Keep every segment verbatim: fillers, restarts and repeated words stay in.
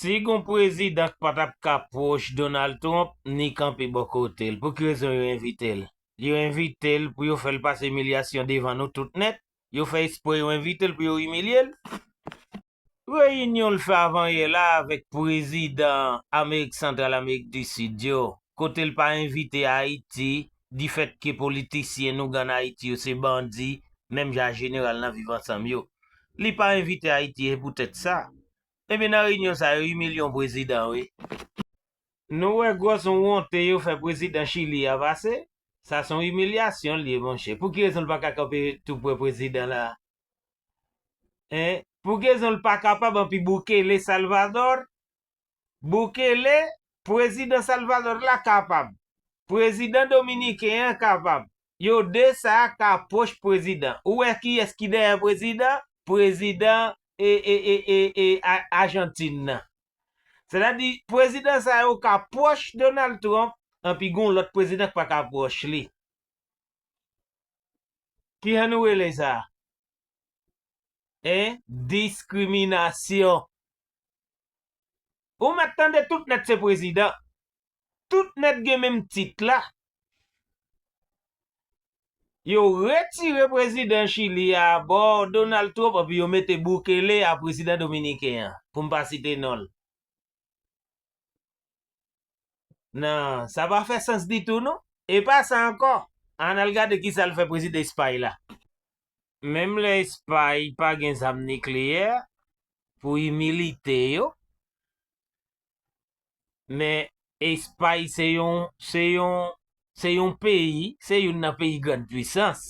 Si gon prezidan k pa t ap ka pwòch Donald Trump, ni kanpe bò kote l. Pou ki rezon yo envite l? Yo envite l pou yo fè l pase imilyasyon devan nou tout nèt. Yo fè espre yo envite l pou yo imilye l. Reyinyon l fè avanyè la avèk prezidan Amerik Santral, Amerik di Sid yo, kote l pa envite Ayiti, difèt ke politisyen nou gen ann Ayiti yo se bandi, menm jan a jeneral nan Viv Ansanm yo. Li pa envite Ayiti, e poutèt sa. Ebyen, nan reyinyon sa yo, imilye yon prezidan, wi. Nou wè gwòs wonte yo fè prezidan Chili a pase? Sa se yon imilyasyon l ye, monchè. Pou ki rezon l pa ka kanpe tou pre prezidan la? Hein? Pou ki rezon l pa kapab anpi Bukele Salvador? Bukele, prezidan Salvador la kapab. Prezidan dominiken an kapab. Yo de sa a ka pwòch prezidan. Ou wè kiyès ki dèyè prezidan? Prezidan e, e, e, e, e, A-, Ajantin nan. Sètadi, prezidan sa yo ka pwòch Donald Trump, anpi gon lòt prezidan k pa ka pwòch li. Kijan nou rele sa? Hein? Diskriminasyon. Ou mèt tande tout nèt se prezidan. Tout nèt gen menm tit la. Yo retire prezidan Chili a bò Donald Trump, epi yo mete Bukele a prezidan dominiken an, pou m pa site non l. Non, sa pa fè sans ditou, non. E pa sa ankò. Ann al gade kisa l fè prezidan Espay la. Menm lè Espay pa gen zam nikleyè pou imilite yo, men Espay se yon, se yon, se yon peyi, se youn nan peyi grann pwisans.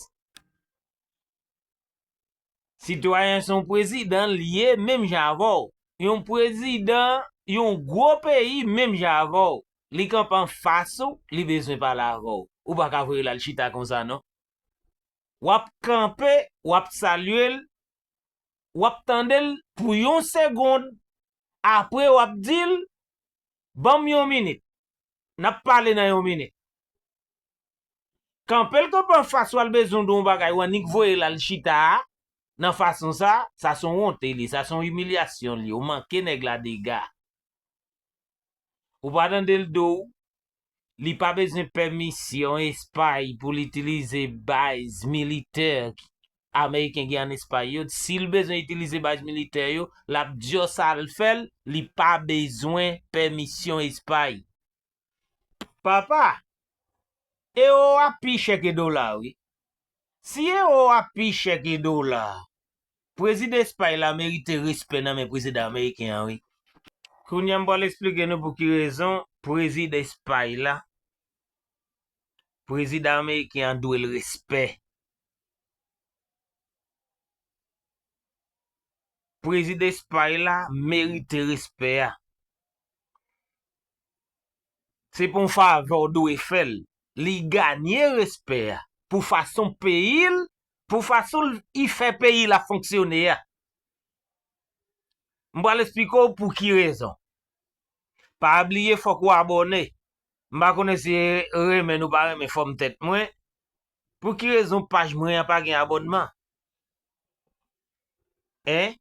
Sitwayen se yon prezidan, li ye menm jan avè w. Yon prezidan, yon gwo peyi menm jan avè w. Li kanpe anfas ou, li bezwen pale avè w. Ou pa ka voye l al chita konsa, non. W ap kanpe, w ap salye l, w ap tande l pou yon segonn, apre w ap di l, "Ban m yon minit. N ap pale nan yon minit." Kanpe l kanpe anfas ou al bezwen w de yon bagay, ou annik voye l al chita a, nan fason sa, sa se yon wonte li, sa se yon imilyasyon li, ou manke nèg la dega. Ou pa tande l di w, li pa bezwen pèmisyon Espay pou l itilize baz militè ameriken gen ann Espay yo. Si l bezwen itilize baz militè yo, l ap di w sa l fè l, li pa bezwen pèmisyon Espay. Papa, ewo a pi chè ke dola, wi. Si ewo a pi chè ke dola, prezidan Espay la merite respè nan men prezidan ameriken an, wi. Kounye a m pral eksplike nou pou ki rezon prezidan Espay la, prezidan ameriken an dwe l respè. Prezidan Espay la merite respè a. Se pa yon favè w dwe fè l. Li ganye respè a pou fason peyi l, pou fason l, li fè peyi l ap fonksyone a. M pral eksplike w pou ki rezon. Pa bliye, fòk ou abòne. M pa konnen si renmen nou pa renmen fòm tèt mwen. Pou ki rezon paj mwen an pa gen abònman? Hein?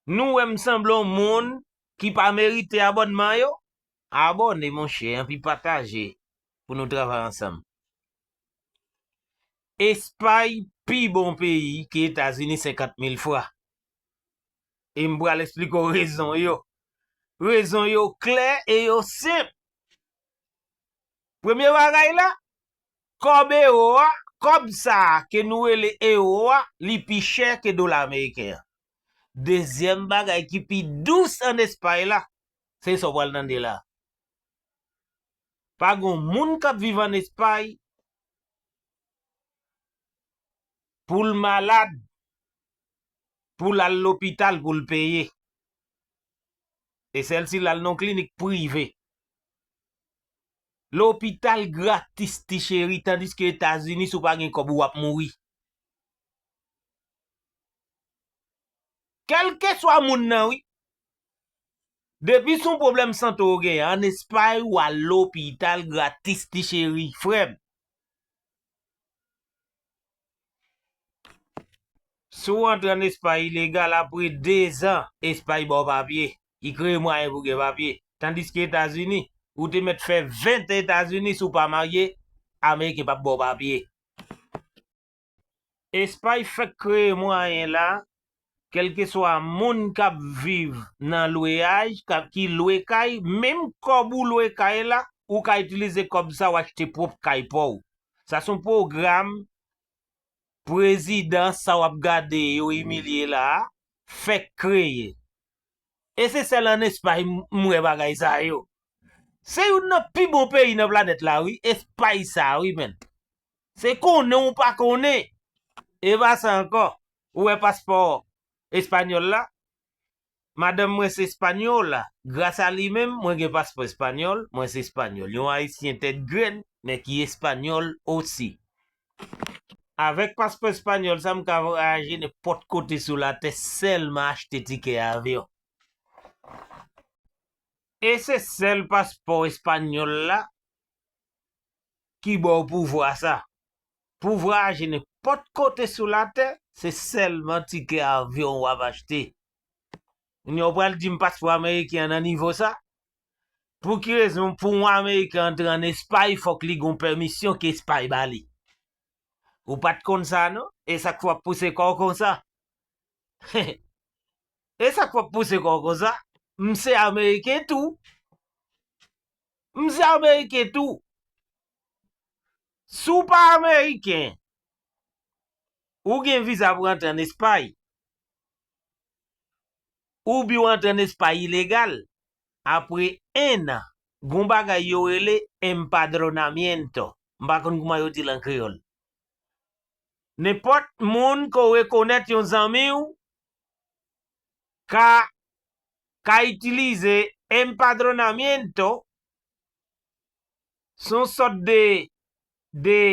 Nou wè m sanble yon moun ki pa merite abònman yo? Abòne, monchè, anpi pataje pou nou travay ansanm. Espay pi bon peyi ke Etazini senkant mil fwa. E m pral eksplike w rezon yo. Rezon yo klè e yo senp. Premye bagay la, kòb ewo a, kòb sa a ke nou rele ewo a, li pi chè ke dola ameriken an. Dezyèm bagay ki pi dous ann Espay la, se sa w pral tande la. Pa gon moun k ap viv ann Espay pou l malad, pou l al lopital pou l peye. E sèl si l al nan yon klinik prive. Lopital gratis, ti cheri, tandiske Etazini, si w pa gen kòb, w ap mouri. Kèlkeswa moun nan, wi. Depi se yon pwoblèm sante w genyen, ann Espay, w al lopital gratis, ti cheri, frè m. Si w antre ann Espay ilegal, apre dezan, Espay ba w papye. Li kreye mwayen pou gen papye. Tandiske Etazini, ou te mèt fè ven tan Etazini, si w pa marye, Ameriken p ap ba w papye. Espay fèk kreye mwayen la, kèlkeswa moun k ap viv nan lweyaj, k ap, ki lwe kay, menm kòb ou lwe kay la, ou ka itilize kòb sa w achte pwòp kay pa w. Sa se yon pwogram prezidan sa w ap gade yo imilye la a, fèk kreye. E se sèl ann Espay m, m wè bagay sa yo. Se youn nan pi bon peyi nan planèt la, wi, Espay sa, wi, menn. Se konnen ou pa konnen. E pa sa ankò, ou wè paspò espanyòl la? Madanm mwen se espanyola. Gras a li menm, mwen gen paspò espanyòl, mwen se espanyòl. Yon ayisyen tèt grenn, men ki espanyòl osi. Avèk paspò espanyòl sa, m ka vwayaje nenpòt kote sou latè, sèlman achte tikè avyon. E se sèl paspò espanyòl la ki ba w pouvwa sa. Pou vwayaje nenpòt kote sou latè, se sèlman tikè avyon w ap achte. Kounye a w pral di m paspò ameriken an nan nivo sa? Pou ki rezon, pou yon Ameriken antre ann Espay, fòk li gen yon pèmisyon ke Espay ba li? Ou pa t konn sa, non? E sa k fè w ap pouse kò w konsa? E sa k fè w ap pouse kò w konsa? M se Ameriken tou. M se Ameriken tou. Si w pa Ameriken, ou gen viza pou antre ann Espay, oubyen w antre ann Espay ilegal, apre en an, gon bagay yo rele empadronamiento. M pa konn kouman yo di l an kreyòl. Nenpòt moun ke w rekonèt yon zanmi w ka, ka itilize empadronamiento, se yon sòt de, de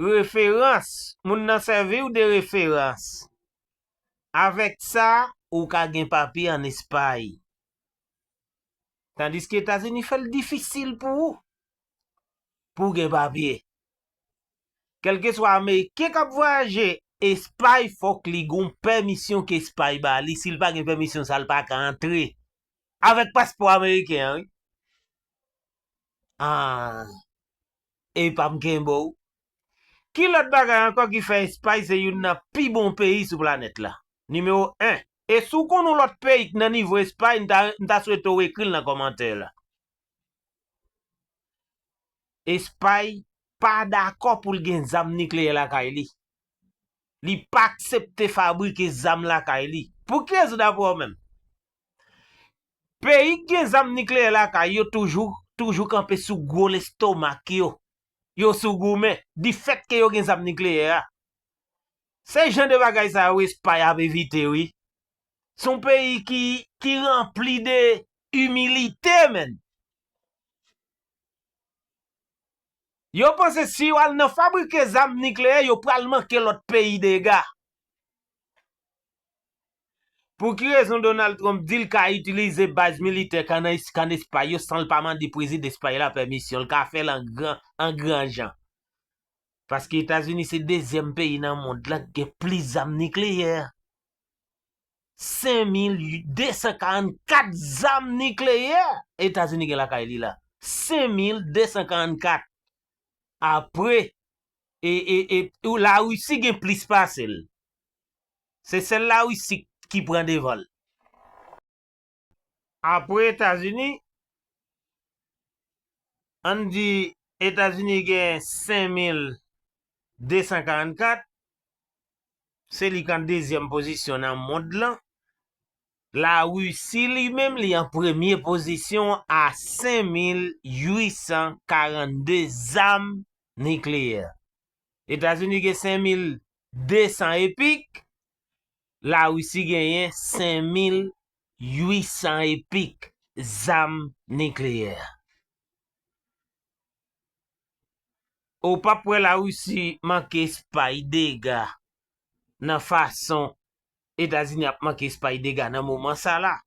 referans. Moun nan sèvi w de referans. Avèk sa, ou ka gen papye ann Espay. Tandiske Etazini fè l difisil pou ou, pou w gen papye. Kèlkeswa Ameriken k ap vwayaje Espay, fòk li gen yon pèmisyon ke Espay ba li. Si l pa gen pèmisyon sa, l pa ka antre. Avèk paspò ameriken an, wi. Ah, epa m kenbe w. Ki lòt bagay ankò ki fè Espay se youn nan pi bon peyi sou planèt la? Nimewo en. E si w konn yon lòt peyi k nan nivo Espay, m ta, m ta swete w ekri l nan kòmantè la. Espay pa dakò pou l gen zam nikleyè lakay li. Li pa aksepte fabrike zam lakay li. Pou ki rezon, daprè w menm? Peyi k gen zam nikleyè lakay yo toujou, toujou kanpe sou gwo lestomak yo. Yo sou goumen, difèt ke yo gen zam nikleyè a. Se jan de bagay sa yo Espay ap evite, wi. Se yon peyi ki, ki ranpli de imilite, menn. Yo panse si yo al nan fabrike zam nikleyè, yo pral manke lòt peyi dega. Pou ki rezon Donald Trump di l ka itilize baz militè k ann, k ann Espay yo san l pa mande prezidan Espay la pèmisyon? L ka fè l an gran, an gran jan. Paske Etazini se dezyèm peyi nan mond lan ki gen plis zam nikleyè. Senk mil de san karannkat zam nikleyè Etazini gen lakay li la. Senk mil de san karannkat. Apre, e, e, e, Larisi gen plis pase l. Se sèl Larisi ki pran devan l. Apre Etazini, ann di Etazini gen senk mil de san karannkat, se li k an dezyèm pozisyon nan mond lan. Larisi li menm, li an premye pozisyon a senk mil uit san karannde zam nikleyè. Etazini gen senk mil de san epik, Larisi genyen senk mil uit san epik zam nikleyè. Ou p ap wè Larisi manke Espay dega nan fason Etazini ap manke Espay dega nan moman sa la.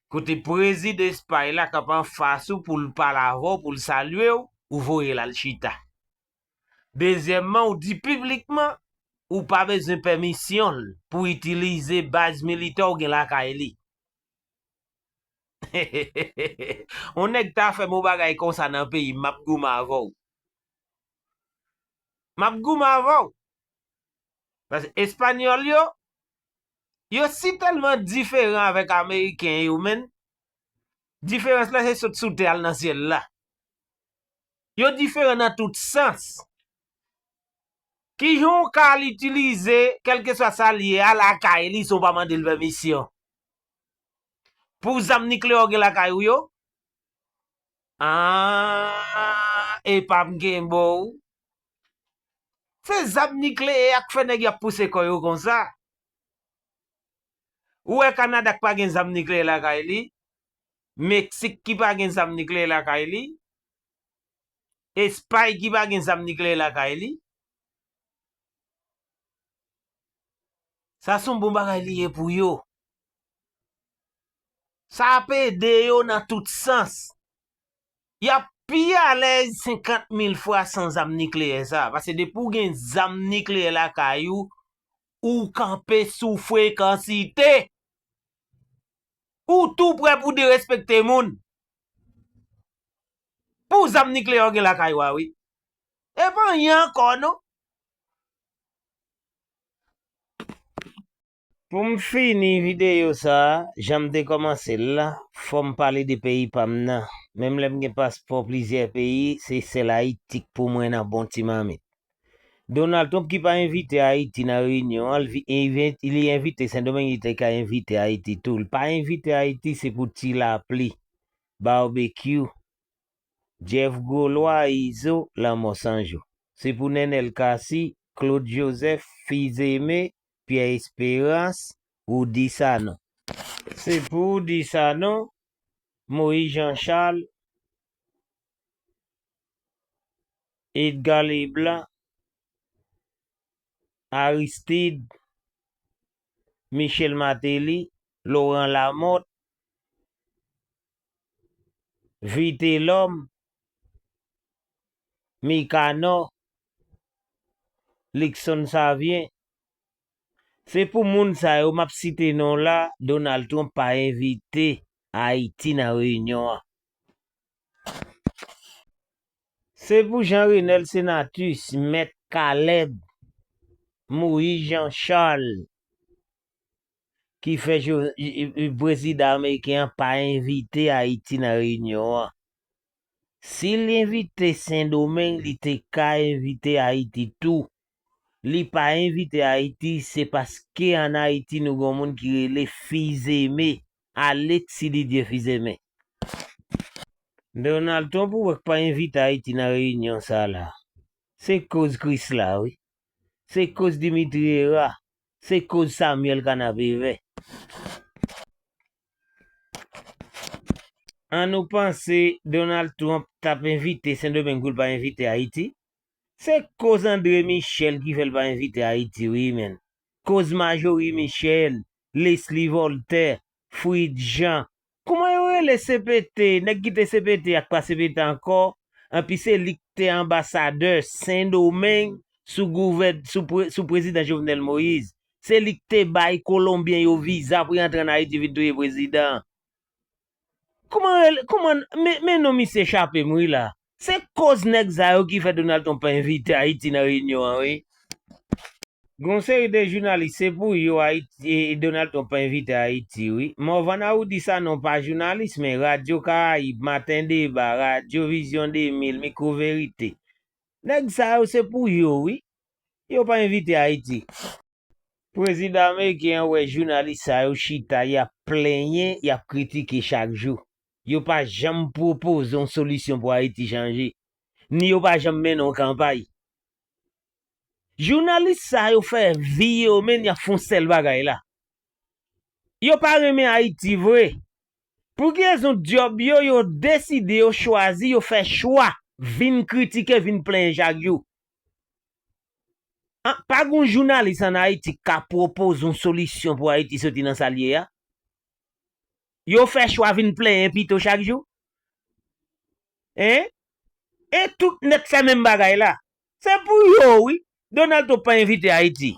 Kote prezidan Espay la k ap anfas ou pou l pale avè w, pou l salye w, ou voye l al chita. Dezyèmman, ou di piblikman, ou pa bezwen pèmisyon l pou itilize baz militè w gen lakay li. Yon nèg ta fè m yon bagay konsa nan peyi m, m ap goumen avè w. M ap goumen avè w. Paske Espanyòl yo, yo si tèlman diferan avèk Ameriken yo, menn. Diferans lan se sot sou tè al nan syèl la. Yo diferan nan tout sans. Kijan w ka al itilize, kèlkeswa sa l ye a, lakay li, san w pa mande l pèmisyon? Pou zam nikleyè w gen lakay ou yo? Ah, epa m kenbe w. Se zam nikleyè a k fè nèg y ap pouse kò yo konsa. Ou wè Kanada k pa gen zam nikleyè lakay li, Meksik ki pa gen zam nikleyè lakay li, Espay ki pa gen zam nikleyè lakay li. Sa se yon bon bagay li ye pou yo. Sa ap ede yo nan tout sans. Y ap pi alèz senkant mil fwa san zam nikleyè sa. Paske depi w gen zam nikleyè lakay ou, ou kanpe sou frekansite. Ou tou prè pou derespekte moun. Pou zam nikleyè w gen lakay ou a, wi. E pa anyen ankò, non. Pou m fini videyo sa a, jan m te kòmanse l la, fò m pale de peyi pa m nan. Menm lè m gen paspò plizyè peyi, se sèl Ayiti k pou mwen nan bon ti mamit. Donald Trump ki pa envite Ayiti nan reyinyon an, li, li envite Sendomeng, li te ka envite Ayiti tou. Li pa envite Ayiti, se pou Ti Lapli, Barbecue, Jeff Grolwa, Izo, Lanmò San Jou. Se pou Nenel Cassy, Claude Joseph, Fils-Aimé, Pierre Espérance, Roudy Sanon. Se pou Roudy Sanon, Moïse Jean Charles, Edgar Leblanc, Aristide, Michel Martelly, Laurent Lamothe, Vitelhomme, Micanor, Luckson Savien. Se pou moun sa yo m ap site non la, Donald Trump pa envite Ayiti nan reyinyon an. Se pou Jean Renel Senatus, Mèt Caleb, Moïse Jean Charles, ki fè Jo-, i-, i-, i-, prezidan ameriken an pa envite Ayiti nan reyinyon an. Si l envite Sendomeng, li te ka envite Ayiti tou. Li pa envite Ayiti, se paske ann Ayiti nou gen yon moun ki rele Fils-Aimé, Alexis Didier Fils-Aimé. Donald Trump ou wè k pa envite Ayiti nan reyinyon sa la. Se koz Krisla, wi. Se koz Dimitri Hérard. Se koz Samuel Kanapevè. An nou panse Donald Trump t ap envite Sendomeng pou l pa envite Ayiti? Se koz André Michel ki fè l pa envite Ayiti, wi, menn. Koz Marjorie Michel, Leslie Voltaire, Fritz Jean. Kouman yo rele C P T, nèg ki te C P T a k pa C P T ankò, anpi se li k te anbasadè Sendomeng sou gouvè-, sou pre-, sou prezidan Jovenel Moïse. Se li k te bay Kolonbyen yo viza pou y antre ann Ayiti vin touye prezidan an. Kouman rele, kouman, men, men non misye chape m wi la. Se koz nèg sa yo ki fè Donald Trump pa envite Ayiti nan reyinyon an wi. Gon seri de jounalis, se pou yo Ayiti, e, e Donald Trump pa envite Ayiti wi. Morvan Aoudi Sanon pa jounalis, men Radyo Karayib, Maten Deba, Radyo Vizyon de mil, Mikwo Verite. Nèg sa yo se pou yo wi. Yo pa envite Ayiti. Prezidan ameriken an wè jounalis sa yo chita, y ap plenyen, y ap kritike chak jou. Yo pa janm pwopoze yon solisyon pou Ayiti chanje. Ni yo pa janm mennen yon kanpay. Jounalis sa yo fè vi yo, men y ap fè yon sèl bagay la. Yo pa renmen Ayiti vre. Pou ki rezon dyòb yo, yo deside, yo chwazi, yo fè chwa vin kritike, vin plenyen chak jou? An, pa gon jounalis ann Ayiti k ka pwopoze yon solisyon pou Ayiti soti nan sa l ye a? Yo fè chwa vin plenyen pito chak jou? Hein? E tout nèt fè menm bagay la. Se pou yo wi. Donald Trump pa envite Ayiti.